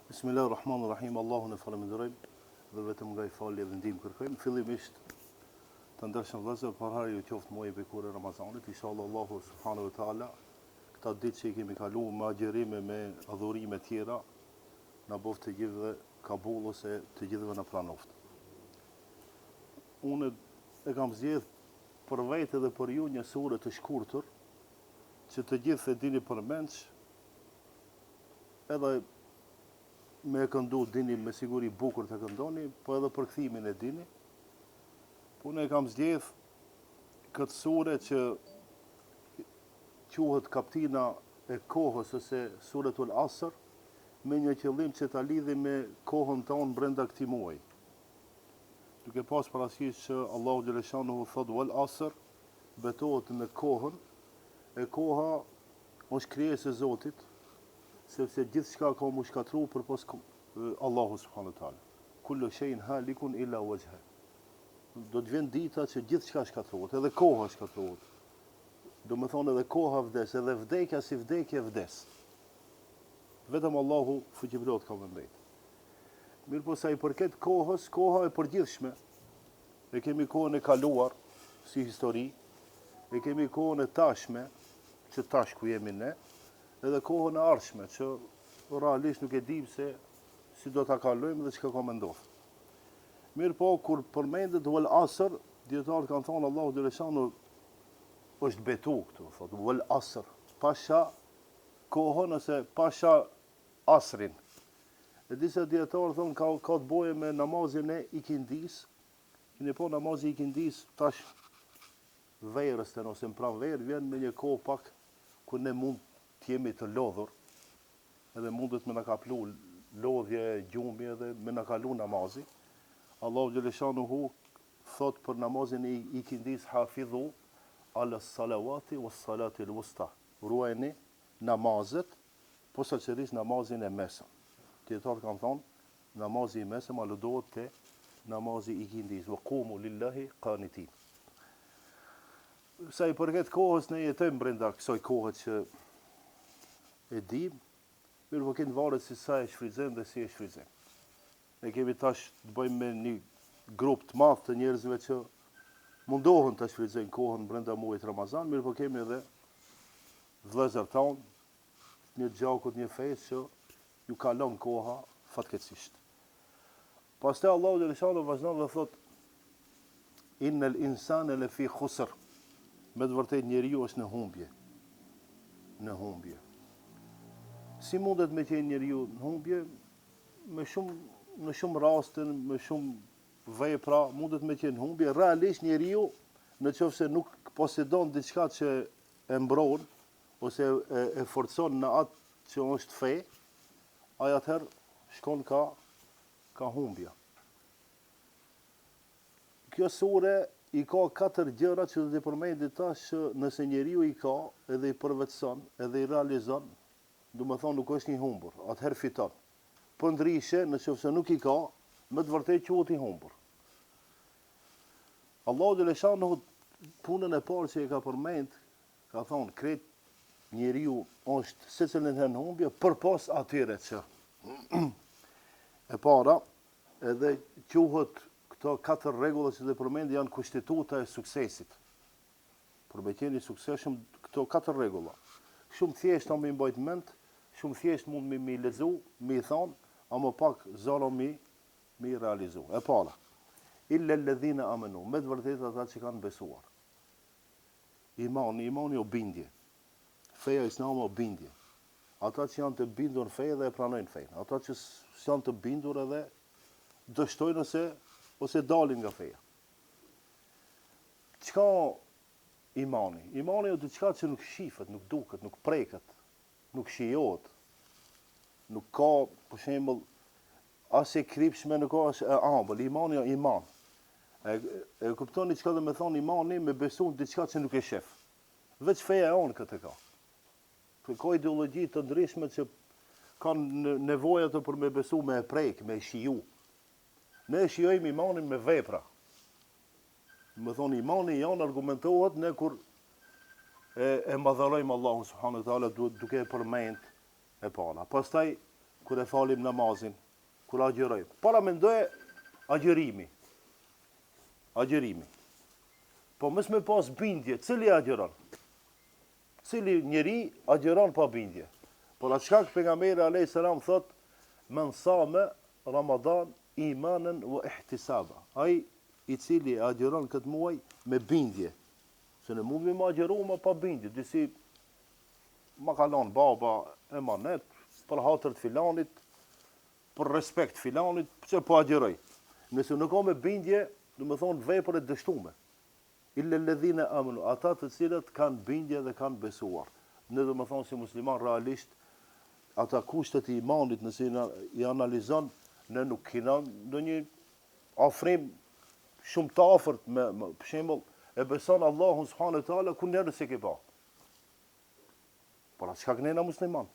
Bismillah Rahman Rahim, Allahun e falënderojmë dhe vetëm nga ai falje dhe ndihmë kërkojmë. Fillimisht të ndershëm vëllezër, për ju qoftë muaji i bekuar i Ramazanit, inshallah Allahu subhanahu wa taala këta ditë që i kemi kalu me agjërime, me adhurime tjera, na boftë të gjithëve kabull ose të gjithëve na pranoftë. Unë e kam zgjedh për vete dhe për ju një sure të shkurtër, që të gjithë e dini përmendsh, edhe me e këndu dini me siguri bukur të këndoni, po edhe përkthimin e dini. Po unë e kam zgjedh këtë sure që quhet kaptina e kohës ose suretul asr, me një qëllim që ta lidhim me kohën tonë brenda këtij muaji. Duke pas parasysh që Allahu xheleshanuhu thot wal asr, betohet në kohën, e koha është krijesë e Zotit, sepse gjithçka ka mu shkatru përpos Allahu subhanahu wa taala. Kullu shay'in halikun illa wajha. Do të vjen dita që gjithçka shkatërrohet, edhe koha shkatërrohet. Do me thonë edhe koha vdes, edhe vdekja si vdekje vdes. Vetëm Allahu fuqiplot ka me mbet. Mirëpo sa i përket kohës, koha e përgjithshme, e kemi kohën e kaluar si histori, e kemi kohën e tashme, që tash ku jemi ne, edhe kohën e ardhshme, që realisht nuk e dim se si do ta kalojmë dhe çka ka me ndodhë. Mirëpo, kur përmendet wal asr, dijetarët kanë thonë Allahu xheleshanuhu është betu këtu, thotë wal asr, pasha kohën ose pasha asrin. E disa dijetarë thonë ka, ka të boje me namazin e ikindis, keni po namazi i ikindis tash verës të ose në pranverë vjen me një kohë pak kur ne mund të jemi të lodhur, edhe mundet me na kaplu lodhje, gjumi edhe me na kalu namazi. Allahu xheleshanuhu thot për namazin e ikindis hafidhu ala salavati was salati al-wusta. Ruajeni namazet, posaçërisht namazin e mesëm. Dijetarët kanë thonë, namazi i mesëm aludohet te namazi i ikindis, wa qumu lillahi qanitin. Sa i përket kohës, ne jetojmë brenda kësaj kohe që e dim, mirëpo krejt varet se sa e shfrytëzojmë dhe si e shfrytëzojmë. Ne kemi tash të bëjmë me një grup të madh të njerëzve që mundohen të shfrytëzojnë kohën brenda muajit Ramazan, mirëpo kemi edhe vëllezër tanë, një gjakut, një fesë që ju kalon koha fatkeqësisht. Pastaj Allahu xheleshanuhu vazhdon dhe thot Innel insane le fi khusr. Me të vërtetë njeriu është në humbje. Në humbje. Si mundet me qenë njeriu në humbje? Me shumë në shumë raste, me shumë vepra mundet me qenë në humbje. Realisht njeriu në qoftë se nuk posedon diçka që e mbron ose e, e forcon në atë që është fe, ai atëherë shkon ka ka humbja. Kjo sure i ka katër gjëra që do t'i përmendi tash që nëse njeriu i ka edhe i përvetëson edhe i realizon, domethonë nuk është i humbur, atëherë fiton. Përndryshe, në qoftë se nuk i ka, me të vërtetë quhet i humbur. Allahu xheleshanuhu punën e parë që e ka përmend, Ka thonë, krejt njeriu është secilën herë në humbje, përpos atyre që e para, edhe quhet këto katër rregulla që të përmendi janë kushtetuta e suksesit. Për me qenë i suksesshëm këto katër rregulla. Shumë thjesht me i mbajt mend, shumë thjesht mund me i lexu, me i thonë, ama pak zor me i realizu. E para, illa alladhina amanu, me të vërtetë ata që kanë besuar. Imani, imani o bindje. Feja islame o bindje. Ata që janë të bindur në fe dhe e pranojnë fenë. Ata që s'janë të bindur edhe dështojnë ose ose dalin nga feja. Çka imani? Imani o diçka që nuk shifet, nuk duket, nuk preket, nuk shijohet. Nuk ka, për shembull, As e kripshme nuk as e ambël, imani o iman. E, e kuptoni çka do me thonë imani me besu në diçka që nuk e shef. Veç feja e jonë këtë ka. Ka ideologji të ndryshme që kanë nevojë ato për me besu, me e prek, me e shiju. Ne e shijojmë imanin me vepra. Me thonë, imani jonë argumentohet ne kur e, e madhërojmë Allahun subhanahu wa taala duke e përmend e para. Pastaj. Kur e falim namazin, kur agjërojmë. Paramendoje agjërimi. Agjërimi. Po mos me pas bindje, cili agjëron? Cili njeri agjëron pa bindje? Por atë shkak pejgamberi alayhis salam thot men same Ramadan imanen wa ihtisaba. Ai i cili agjëron këtë muaj me bindje. Se ne mundemi me agjëru ma pa bindje, disi ma ka lon baba emanet për hatër të filanit, për respekt të filanit, pse po agjëroj. Nëse nuk ka me bindje, domethonë vepër e dështume. Illa alladhina amanu, ata të cilët kanë bindje dhe kanë besuar. Ne domethonë si musliman realisht ata kushtet e imanit nëse i analizon, ne nuk kena ndonjë afrim shumë të afërt me, me për shembull, e beson Allahun subhanahu wa taala kurnjëherë s'e ke pa. Por atë çka jena musliman?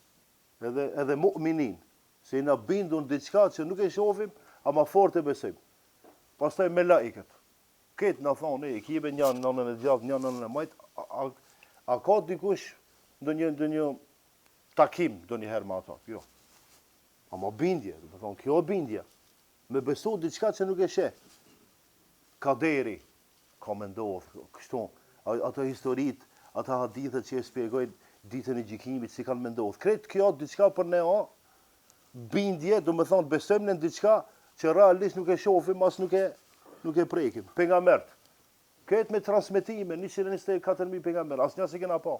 Edhe edhe mu'minin, se jena bindun diçka që nuk e shohim, ama fort e besojmë. Pastaj melaiket. Këtë na thonë, e ki be një në anën e djathtë, një në anën e majtë, a, a, a ka dikush ndonjë ndonjë takim ndonjëherë me ato? Jo. Ama bindje, domethonë, kjo e bindja. Me besu diçka që nuk e sheh. Kaderi, ka me ndodhë, kështu, ato historitë, ata hadithet që e spjegojnë ditën e gjykimit, si kanë me ndodhë. Krejt kjo diçka për ne o, bindje, domethonë, besojmë në diçka që realisht nuk e shofim, as nuk e, nuk e prekim. Pejgamberët, krejt me transmetime, 124.000 pejgamberë, asnjë s'e kena pa.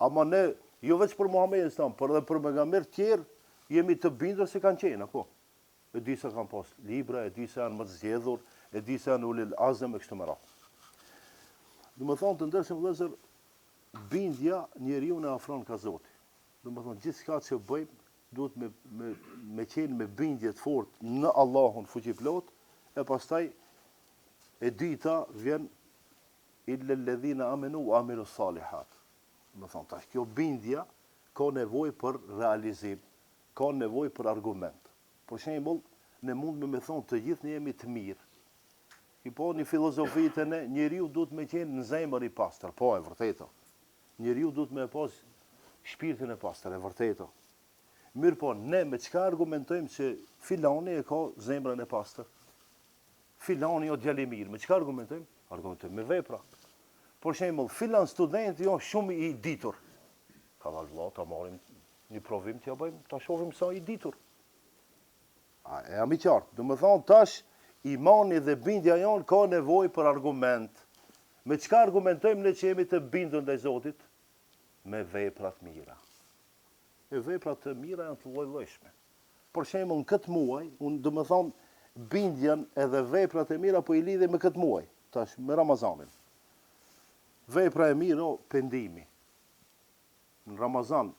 Ama ne, jo veç për Muhammedin sallam, por edhe për pejgamberë tjerë, jemi të bindur se kanë qenë, apo? E disa kanë pas libra, e disa janë më të zgjedhur, e disa janë ulil azëm e kështu me radhë. Domethonë të ndershëm vëllezër, bindja njeriun e afron ka Zoti. Domethonë gjithçka që bëjmë duhet me me me qenë me bindje të fortë në Allahun fuqiplotë, e pastaj e dyta vjen illa alladhina amanu wa amilu salihat. Domethonë tash kjo bindja ka nevojë për realizim, ka nevojë për argument. Për shembull, ne mundemi me thonë të gjithë ne jemi të mirë. I po një filozofi te ne, njeriu duhet me qenë në zemër i pastër, po e vërtetë. Njeriu duhet me pas shpirtin e pastër, e vërtetë. Mirëpo, ne me çka argumentojmë që filani e ka zemrën e pastër? Filani o djalë i mirë, me çka argumentojmë? Argumentojmë me vepra. Për shembull, filan studenti o shumë i ditur. Ka dalë vëlla, ta marrim një provim t'ia bëjmë, ta shohim sa i ditur. A e jam i qartë? Domethonë tash imani dhe bindja jonë ka nevojë për argument. Me çka argumentojmë ne që jemi të bindur ndaj Zotit? Me vepra të mira. E vepra të mira janë të lloj-llojshme. Për shembull, në këtë muaj, unë domethonë bindjen edhe veprat e mira po i lidhi me këtë muaj, tash me Ramazanin. Vepra e mirë o pendimi. Në Ramazan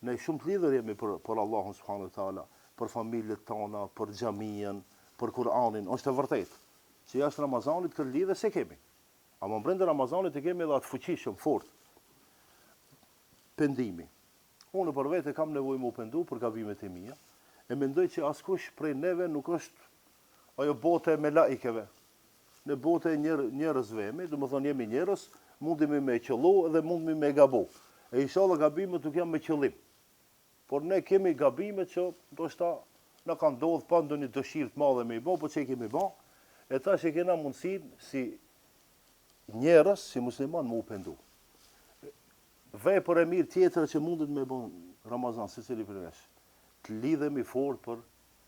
ne shumë të lidhur jemi për për Allahun subhanahu wa taala, për familjet tona, për xhaminë, për Kur'anin, është e vërtetë që jashtë Ramazanit këtë lidhje s'e kemi. Ama brenda Ramazanit e kemi edhe atë fuqishëm fort. Pendimi. Unë për vete kam nevojë me u pendu për gabimet e mia, e mendoj që askush prej neve nuk është ajo botë e melaikeve. Ne botë e njer, njerëzve jemi, domethonë jemi njerëz, mundemi me qëllu dhe mundemi me gabu. E inshallah gabimet nuk janë me qëllim. Por ne kemi gabime që ndoshta na kanë ndodhur pa ndonjë dëshirë të madhe me i bo, po që i kemi bo, e tash e kena mundësinë si njerëz, si musliman me u pendu. Vepër e mirë tjetër që mundet me bo Ramazan, secili prej nesh, të lidhemi fort për,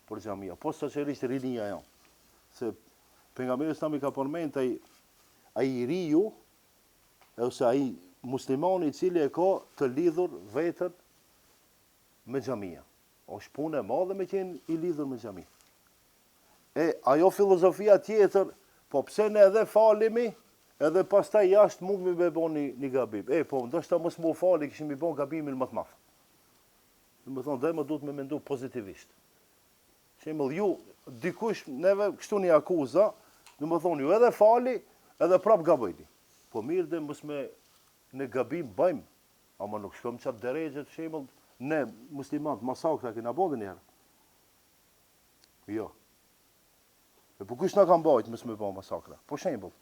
për xhamia, posaçërisht rinia jonë. Se pejgamberi alejhi selam i ka përmend ai, ai i riu, ose ai muslimani i cili e ka të lidhur veten me xhamia. Është punë e madhe me qenë i lidhur me xhami. E ajo filozofia tjetër, po pse ne edhe falemi, edhe pastaj jashtë mundemi me bo një, një gabim. E, po, ndoshta mos me u falë, kishim i bo gabimin më të madh. Domethonë, dhe më duhet me mendu pozitivisht. Shembull, ju, dikush, neve, kështu një akuza, domethonë, ju edhe fali, edhe prap gabojni. Po mirë dhe mos me në gabim bëjmë, ama nuk shkojmë qatë derexhe të shembull, ne muslimanët masakra kena bo ndonjëherë. Jo. E po kush na ka mbajt mos me bo masakra? Po shembull.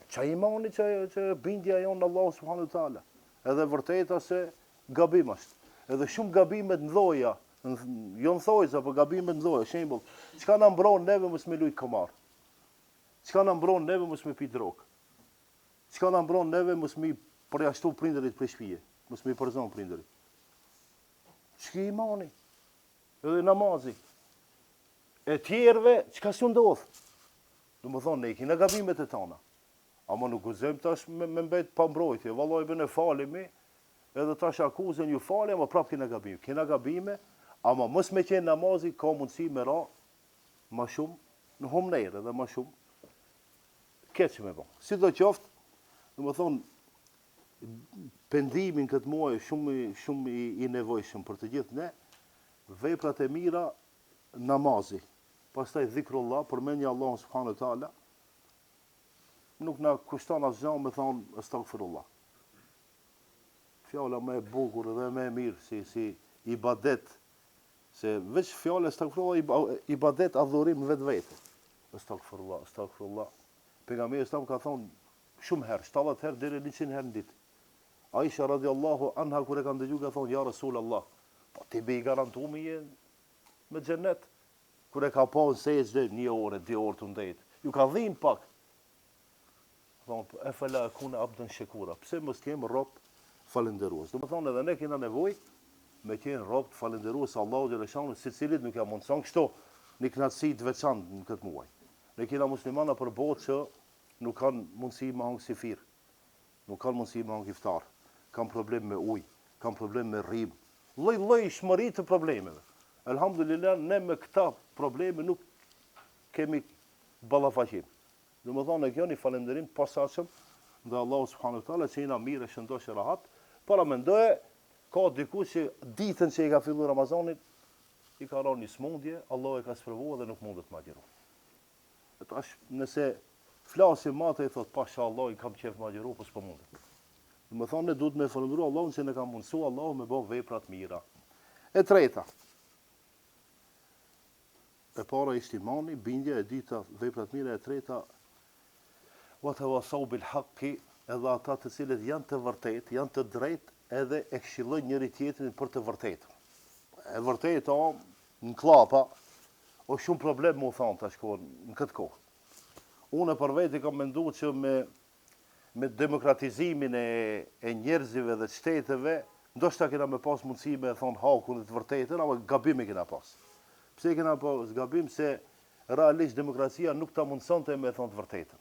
Qa imani që, që bindja jonë në Allahu subhanahu wa taala. Edhe vërteta se gabim është. Edhe shumë gabime të mdhoja. Jo në thojza, po gabime të mëdha, shembull, çka na mbron neve mos me lujt komar? Çka na mbron neve mos me pi drogë? Çka na mbron neve mos me përjashtu prindërit prej shtëpie, mos me i përzon prindërit? Çka imani? Edhe namazi. E tjerëve, çka s'u ndodh? Domethonë, ne i kina gabimet e tona. Ama nuk guxojmë tash me, me mbet pa mbrojtje. Vallahi be ne falemi, edhe tash akuzën ju falje, ama prap kena gabime. Kena gabime, ama mos me qenë namazi ka mundësi me ra ma shumë në humnerë edhe ma shumë keq me bo. Sido qoftë, domethonë, pendimi në këtë muaj shumë shumë i, i nevojshëm për të gjithë ne, veprat e mira, namazi, pastaj dhikrullah, përmendja Allahun subhanahu wa taala, nuk na kushton asgjë me thonë estagfirullah. Fjala më e bukur dhe më e mirë si si ibadet se veç fjala estagfirullah ibadet adhurim në vetvete. Estagfirullah, estagfirullah. Pejgamberi alejhi selam ka thonë shumë herë, 70 herë deri 100 herë në ditë. Aisha radiallahu anha kur e ka ndëgju ka thonë ja Rasul Allah, po ti be i garantumi je me xhenet. Kur e ka pa në sexhde një orë, dy orë tu ndejt, ju ka dhimt pak. Thonë, efela ekune abden shekura, pse mos të jem rob falënderues. Domethonë edhe ne kena nevojë me qenë rob të falënderues Allahu xheleshanuhu, secilit nuk ja mundëson kështu një kënaqësi të veçantë në këtë muaj. Ne kena musliman nëpër botë që nuk kanë mundësi me hangë syfyr, nuk kanë mundësi me hangë iftar, kanë problem me ujë, kanë problem me rrymë, lloj-llojshmëri të problemeve. Elhamdulillah, ne me këta probleme nuk kemi ballafaqim. Domethonë, e kjo një falënderim të posaçëm ndaj Allahu subhanahu wa taala që jena mirë e shëndosh e rahat. Paramendoje, ka dikush që ditën që i ka fillu Ramazanit, i ka ra një smundje, Allahu e ka sprovu dhe nuk mundet me agjëru. E tash, nëse flasim ma të i thot, pasha Allah, i kam qef me agjëru, po s'po mundet. Domethonë, ne duhet me falënderu Allahun që na ka mundësu Allahu me bo vepra të mira. E treta, e para ishte imani, bindja, e dyta veprat mira, e treta, wa tawasau bil haqqi, edhe ata të cilët janë të vërtetë, janë të drejtë, edhe e këshillojnë njëri tjetrin për të vërtetën. E vërteta, në klapa, o shumë problem me u thonë tash kohë, në këtë kohë. Unë për vete kam mendu që me, me demokratizimin e, e njerëzive dhe shteteve, ndoshta kena me pas mundësi me thonë hakun dhe të vërtetën, ama gabim e kena pas. Pse e kena pas gabim? Se realisht demokracia nuk ta mundësonte me thonë të vërtetën.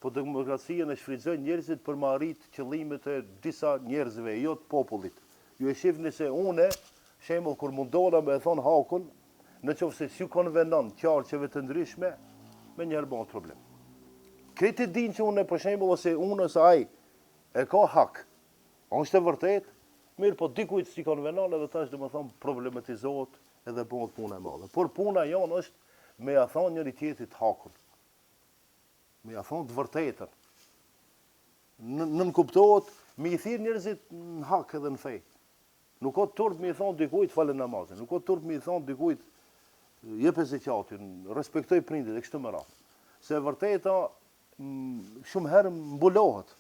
Po demokracinë e shfrytëzojnë njerëzit për me arrit qëllimet e disa njerëzve, e jo të popullit. Ju e shihni se une, shembull kur mundohna me e thonë hakun, në qoftë se s'ju konvenon qarqeve të ndryshme, menjëherë bëhet problem. Krejt e dinë që une për shembull ose unë ose ai e ka hak. Është e vërtetë, mirëpo dikujt s'i konvenon edhe tash domethonë problematizohet edhe bëhet puna e madhe. Por puna jonë është me ja thonë njëri tjetrit hakun. Me ja thonë të vërtetën. Nënkuptohet me i thirr njerëzit në hak edhe në fe. Nuk ka turp me i thonë dikujt fale namazin, nuk ka turp me i thonë dikujt jepe zeqatin, respektoj prindit e kështu me radhë. Se e vërteta shumë herë mbulohet.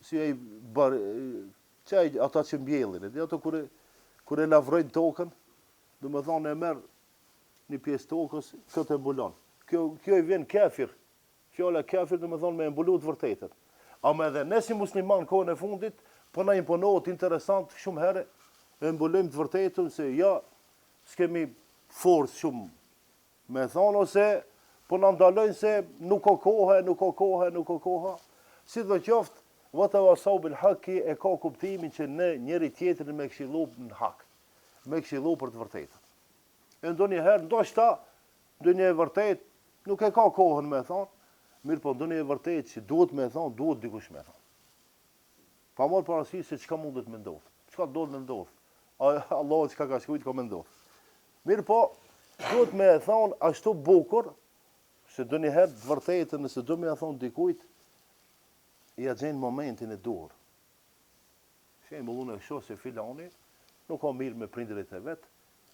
Si ai bar që ai ata që mbjellin, edhe ato kur e kur e lavrojnë tokën, domethonë e merr një pjesë tokës, këtë e mbulon. Kjo, kjo i vjen kafir. Fjala kafir domethonë me e mbulu të vërtetën. Ama edhe ne si musliman kohën e fundit, po na imponohet interesant shumë herë e mbulojmë të vërtetën se ja s'kemi forcë shumë me thonë ose po na ndalojnë se nuk ka kohë, nuk ka kohë, nuk ka kohë. Sido qoftë, wa tawasau bil haqi e ka kuptimin që ne njëri tjetrin me këshillu në hak, me këshillu për të vërtetën. E ndonjëherë, ndoshta, ndonjë e vërtetë, nuk e ka kohën me thonë, mirëpo ndonjë e vërtetë që duhet me thonë, duhet dikush me thonë. Pa marrë parasysh se çka mundet me ndodhë, çka do me ndodhë, Allahu çka ka shkrujt, ka me ndodhë. Mirëpo, duhet me e thonë ashtu bukur, se ndonjëherë të vërtetën, nëse do me ja thonë dikujt, ja gjen momentin e duhur. Shembull unë e shoh se filani nuk ka mirë me prindërit e vet,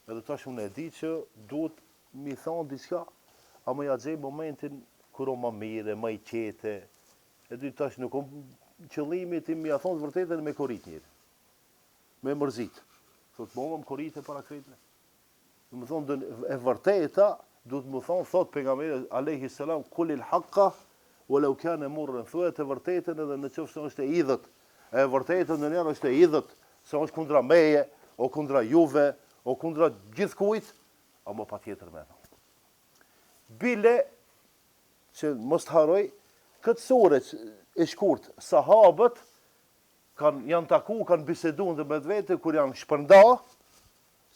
edhe tash unë e di që duhet m'i thonë diçka, ama ja gjej momentin kur o ma mirë, ma i qetë. E di tash nuk o qëllimi ti me ja thonë të vërtetën me korit njerin. Me mërzit. Thotë, mo më korite para krejtve. Domethonë, e vërteta, duhet me thonë, thotë pejgamberi alejhi selam, kulil hakka, ue leu kane murren, thuje të vërtetën edhe në qoftë se është e idhët. E vërteta ndonjëherë është e idhët, se është kundra meje, o kundra juve, o kundra gjithkujt, ama patjetër me thonë. Bile, që mos të harroj, këtë sure e shkurt, sahabët, kanë janë taku, kanë bisedu ndërmjet vete, kur janë shpërnda,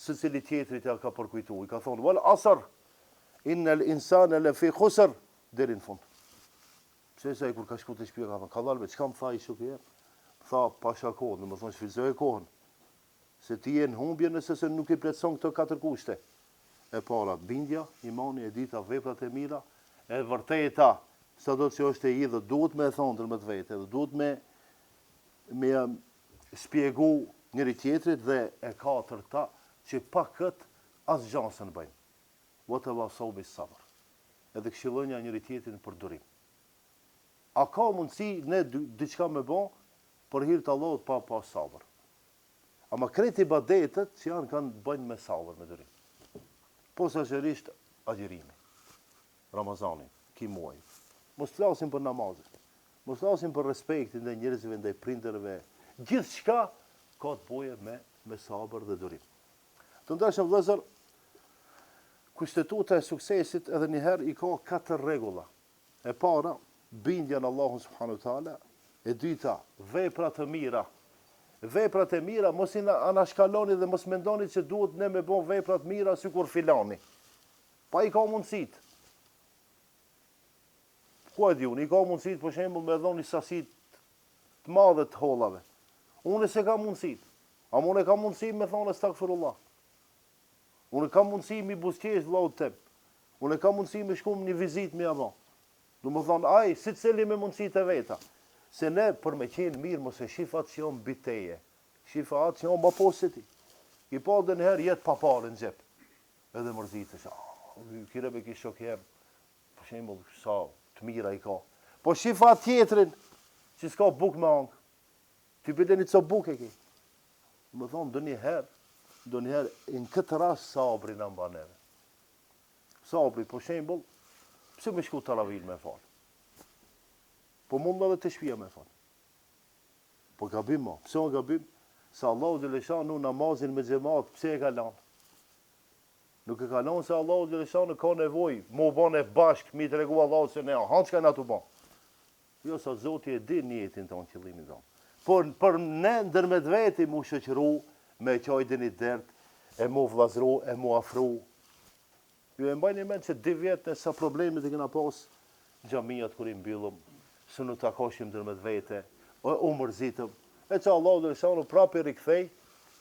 secili tjetrit ja ka përkujtu, i ka thonë, wal asr, innel insane le fi khusr, deri në fund. Pse se ai kur ka shku te shpia, ka thonë, kadal be, çka më tha ai shoku jem? Tha, pasha kohën, domethonë, shfrytëzoje kohën. Se ti je në humbje nëse se nuk i plotëson këto katër kushte. E para, bindja, imani, e dyta, veprat e mira, e vërteta, sado që është e idhët, duhet me e thonë ndërmjet vete, dhe duhet me me ja spjegu njëri tjetrit dhe e katërta që pa këtë asgja s'un bëjmë. Wa tawasau bis sabr. Edhe këshillonja njëri tjetrin për durim. A ka mundësi ne diçka me bo për hir të Allahut pa pas sabër? Ama krejt ibadetet që janë kanë të bëjnë me sabër, me durim. Posaçërisht agjërimi. Ramazani, ky muaj. Mos flasim për namazin. Mos flasim për respektin ndaj njerëzve, ndaj prindërve. Gjithçka ka të bëjë me me sabër dhe durim. Të ndershëm vëllezër, kushtetuta e suksesit edhe një herë i ka katër rregulla. E para, bindja në Allahun subhanahu wa taala, e dyta, vepra të mira. Veprat e mira mos i anashkaloni dhe mos mendoni që duhet ne me bo vepra të mira sikur filani. Pa i ka mundësitë. Ku e di unë, i ka mundësitë për shembull me dhon një sasi të madhe të hollave. Unë s'e kam mundësitë. Ama unë kam mundësi me thonë estagfirullah. Unë kam mundësi me i buzëqesh vllaut tem. Unë kam mundësi me shku në një vizitë me ja bo. Domethonë, ai, secili me mundësitë e veta. Se ne, për me qenë mirë, mos e shif atë që jo mbi teje. Shif atë që jo ma poshtë se ti. I pa dhe njëherë jetë pa pare në xhep. Edhe mërzitesh, ah, kire be ky shok jem, për shembull, sa të mira i ka. Po shif atë tjetrin, që s'ka bukë me hangër. Ti bile një copë bukë e ki. Domethonë, ndonjëherë, ndonjëherë, në këtë rast sabri na mban neve. Sabri, për shembull, pse me shku teravin me falë? Po mund edhe te shpia me falë. Po gabim mo, pse o gabim? Se Allahu xheleshanuhu namazin me xhemat, pse e ka lanë? Nuk e ka lanë se Allahu xheleshanuhu ka nevojë, mu bo ne bashkë, mi tregu Allahu se ne aha çka jena tu bo. Jo sa Zoti e di nijetin tonë, qëllimin tonë. Por për ne ndërmjet veti mu shoqëru, me qajt një dert, e mu vllazru, e mu afru. Ju e mbajni mend që dy vjet ne sa problemet i kena pas, xhamiat kur i mbyllëm, s'u takoshim ndërmjet vete, e u mërzitëm. E që Allahu xheleshanuhu prapë i rikthej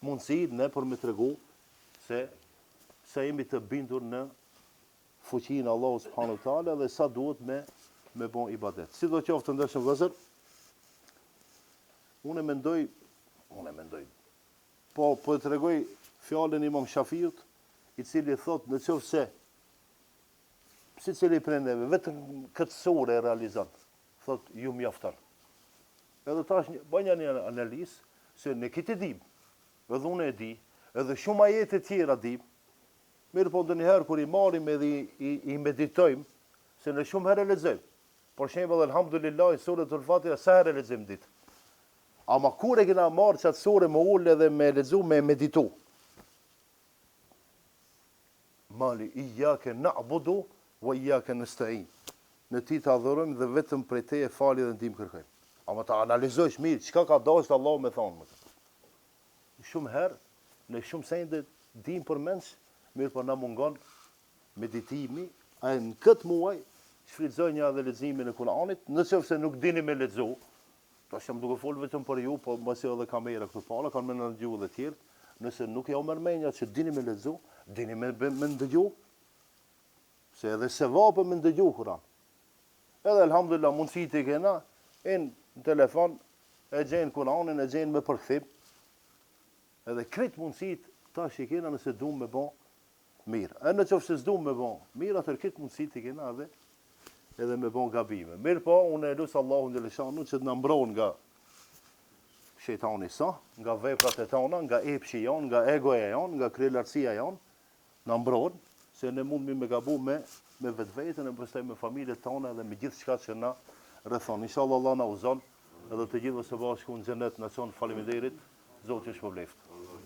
mundësitë ne për me tregu se sa jemi të bindur në fuqinë e Allahut subhanahu wa taala dhe sa duhet me me bo ibadet. Sido qoftë të ndershëm vëllezër, unë mendoj, unë mendoj, po po e tregoj fjalën e Imam Shafiut, i cili thot në qoftë se secili prej neve vetëm këtë sure e realizon, thot ju mjafton. Edhe tash bëjna një analizë se ne këtë e dim, edhe unë e di, edhe shumë ajete tjera dim, Mirëpo ndonjëherë kur i marrim edhe i, i, i meditojmë, se ne shumë herë e lexojmë. Për shembull, elhamdulillah, suretul Fatiha sa herë e lexojmë ditë. Ama kur e kena marrë qatë sure me ul edhe me lexu, me meditu. Mali, ijjake na'budu, wa ijjake nestain. Ne ty të adhurojmë dhe vetëm prej teje falje dhe ndihmë kërkojmë. Ama ta analizojsh mirë, çka ka dashtë Allahu me thonë. Shumë herë, ne shumë sende dimë përmendsh, mirëpo na mungon meditimi, e në këtë muaj shfrytëzojeni edhe leximin e Kuranit, në qoftë se nuk dini me lexu, tash jam duke folë vetëm për ju, po masi edhe kamera këtu para, kanë me na ndëgju edhe tjerët, nëse nuk jau merr menja që dini me lexu, dini me, me ndëgju, se edhe sevape me ndëgju Kuran. Edhe elhamdulillah mundësitë i kena, e në telefon e gjen Kuranin, e gjen me përkthim. Edhe krejt mundësitë tash i kena nëse duam me bo mirë. E në qoftë se s'duam me bo mirë, atëherë krejt mundësitë i kena edhe edhe me bo gabime. Mirëpo, unë e lus Allahun xheleshanuhu që të na mbron nga. Shejtani sa, nga veprat e tona, nga epshi jonë, nga egoja jonë, nga kryelartësia jonë, na mbron, se ne mundemi me gabu me, me vetveten e pastaj me familjet tona edhe me gjithçka që na rrethon. Inshallah Allah na udhëzon edhe të gjithëve së bashku në xhenet na çon. Faleminderit. Zoti ju shpërbleftë.